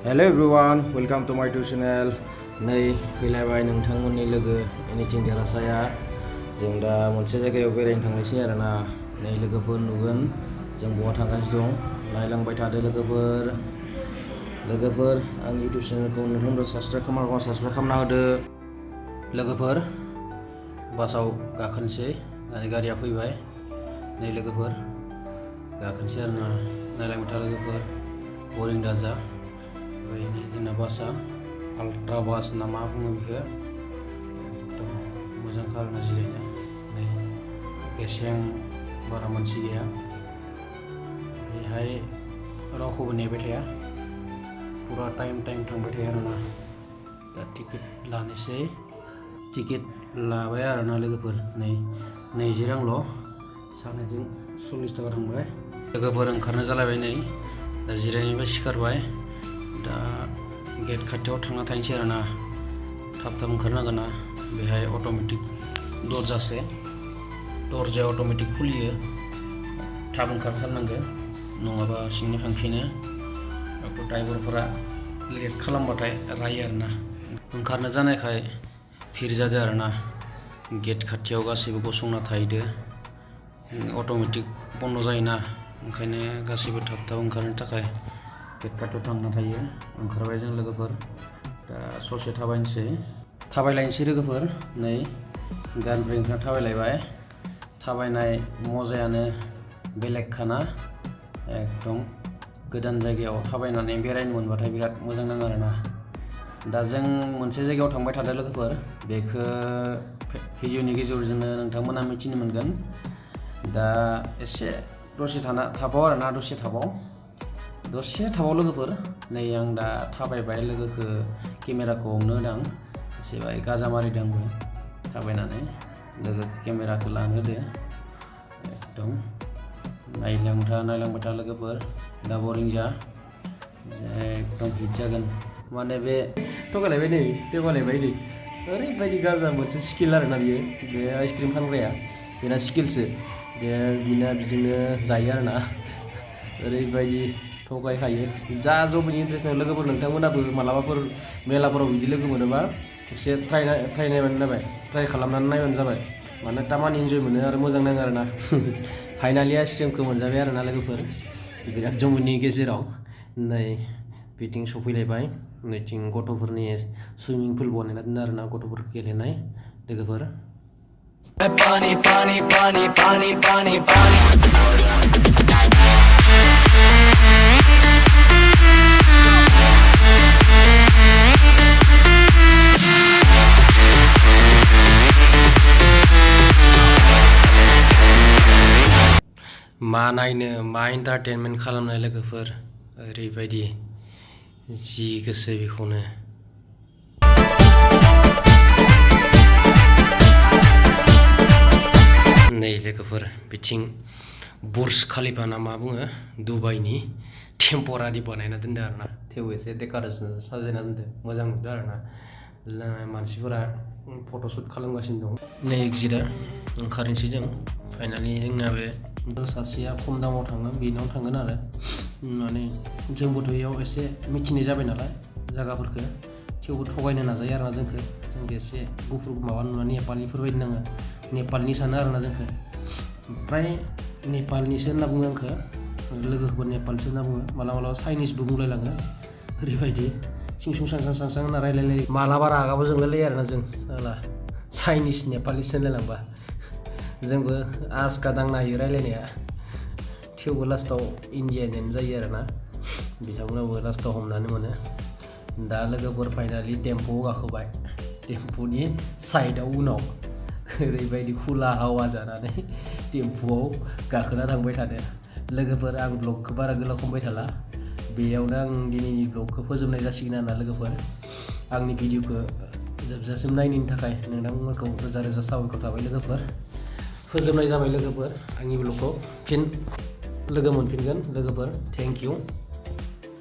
Hello everyone, welcome to my YouTube channel. नै फैलायबाय नोंथांमोननि लोगो एनिथिं देरासाया जों दा मोनसे जायगायाव बेरायनो थांनोसै आरोना। नै लोगोफोर नुगोन जों बहा थांगासिनो दं नायलांबाय थादो लोगोफोर आं YouTube चेनेलखौ नोंथांमोनबो साबस्क्राइब खालामना होदो लोगोफोर। बासाव गाखोनोसै आरो गारिया फैबाय। नै लोगोफोर गाखोनोसै आरोना नायलांबाय था लोगोफोर बरिं दाजा। ini जोंना बासा आल्ट्रा बास ना मा बुङो बेखौ एकदम मोजां खालामना जिरायनो नै गेसें बारा मानसि गैया बेहाय रावखौबो नेबाय थाया पुरा टाइम थांबाय थायो आरोना। दा टिकेट लानोसै टिकेट लाबाय आरोना लोगोफोर नै 20 रांल' सानैजों 40 थाखा थांबाय। लोगोफोर ओंखारनो जालायबाय नै दा जिरायनायनिफ्राय सिखारबाय। दा गेट खाथियाव थांना थानोसै आरोना थाब ओंखारनांगोन ना बेहाय अट'मेटिक दरजाया अट'मेटिक खुलियो थाब ओंखारथारनांगोन नङाबा सिंनि थांफिनो ड्राइभारफोरा लेट खालामबाथाय रायो आरोना। ओंखारनो जानायखाय फिर जादों आरोना गेट खाथियाव गासैबो गसंना थाहैदो अट'मेटिक बन्द जायोना ओंखायनो गासैबो थाब ओंखारनो थाखाय गेट खाथियाव थांना थायो। ओंखारबाय जों लोगोफोर दा ससे थाबायलायनोसै लोगोफोर नै गारिनिफ्राय ओंखारना थाबायलायबाय। थाबायनाय मजायानो बेलेगखाना एकदम गोदान जायगायाव थाबायनानै बेरायनो मोनबाथाय बिराद मोजां नाङो आरोना। दा जों मोनसे जायगायाव थांबाय थादों लोगोफोर बेखौ भिडिअनि गेजेरजोंनो नोंथांमोना मिथिनो मोनगोन। दा एसे दसे थाबाव आरोना दसे थाबाव लोगोफोर नै आं दा थाबायबाय लोगोखौ केमेराखौ हमनो होदों एसे बाय गाजा मारिदों आंबो थाबायनानै लोगोखौ केमेराखौ लानो होदो एकदम नायलांबाय था लोगोफोर दा बरिं जा एकदम हिट जागोन माने बे थगायलायबाय नै ओरैबायदि गाजा मोनसे स्किल आरोना बियो बे आइसक्रिम फानग्राया बेना स्किलसो बिना बिदिनो जायो आरोना ओरैबायदि थगायखायो जा जबनि इन्ट्रेस्ट लोगोफोर नोंथांमोनाबो मालाबाफोर मेलाफोराव बिदि लोगो मोनोबा एसे ट्राइ खालामनानै नायबानो जाबाय माने तामानि इन्जय मोनो आरो मोजां नाङो आरोना। फाइनालि आइसक्रिमखौ मोनजाबाय आरोना लोगोफोर बिराद जमुनि गेजेराव नै बिथिं सफैलायबाय नैथिं गथ'फोरनि सुइमिं पुल बानायना दोनो आरोना गथ'फोर गेलेनाय लोगोफोर। मा नायनो मा एन्टारटेनमेन्ट खालामनाय लोगोफोर ओरैबायदि जि गोसो बेखौनो। नै लोगोफोर बिथिं बुर्ज खलिफा ना मा बुङो दुबाइनि टेम्परारि बानायना दोनदों आरोना थेवबो एसे डेक'रेसन साजायना दोनदों मोजां नुदों आरोना मानसिफोरा फट'शुट खालामगासिनो दं। नै एक्जिटआ ओंखारनोसै जों फाइनालि जोंना बे सासेया खम दामाव थाङो बेनाव थांगोन आरो माने जोंबोथ' बेयाव एसे मिथिनाय जाबाय नालाय जायगाफोरखौ थेवबो थगायनो नाजायो आरोना जोंखौ एसे गुफुर माबा नुनानै नेपालिफोर बायदि नाङो नेपालनि सानो आरोना जोंखौ ओमफ्राय नेपालनिसो होनना बुङो आंखौ लोगोखौबो नेपालसो होनना बुङो मालाबा चाइनिसबो बुंलायलाङो ओरैबायदि सिंसुं सांसां होनना रायलायलायो मालाबा रागाबो जोंलायलायो आरोना जों साला चाइनिस नेपालिस होनलायलांबा जोंबो आसखा दांना हायो रायलायनाया थेवबो लास्टाव इन्डियानियानो जायो आरोना बिथांमोनाबो लास्टाव हमनानै मोनो। दा लोगोफोर फाइनालि टेम्प'आव गाखोबाय टेम्प'नि साइडआव उनाव ओरैबायदि खुला हावा जानानै टेम्प'आव गाखोना थांबाय थादों लोगोफोर। आं ब्लगखौ बारा गोलाव खालामबाय थाला बेयावनो आं दिनैनि ब्लगखौ फोजोबनाय जासिगोन आरोना लोगोफोर। आंनि भिडिअखौ जोबजासिम नायनायनि थाखाय नोंथांमोनखौ रोजा साबायखर थाबाय लोगोफोर। फोजोबनाय जाबाय लोगोफोर आंनि ब्लगखौ फिन लोगो मोनफिनगोन लोगोफोर थेंक इउ।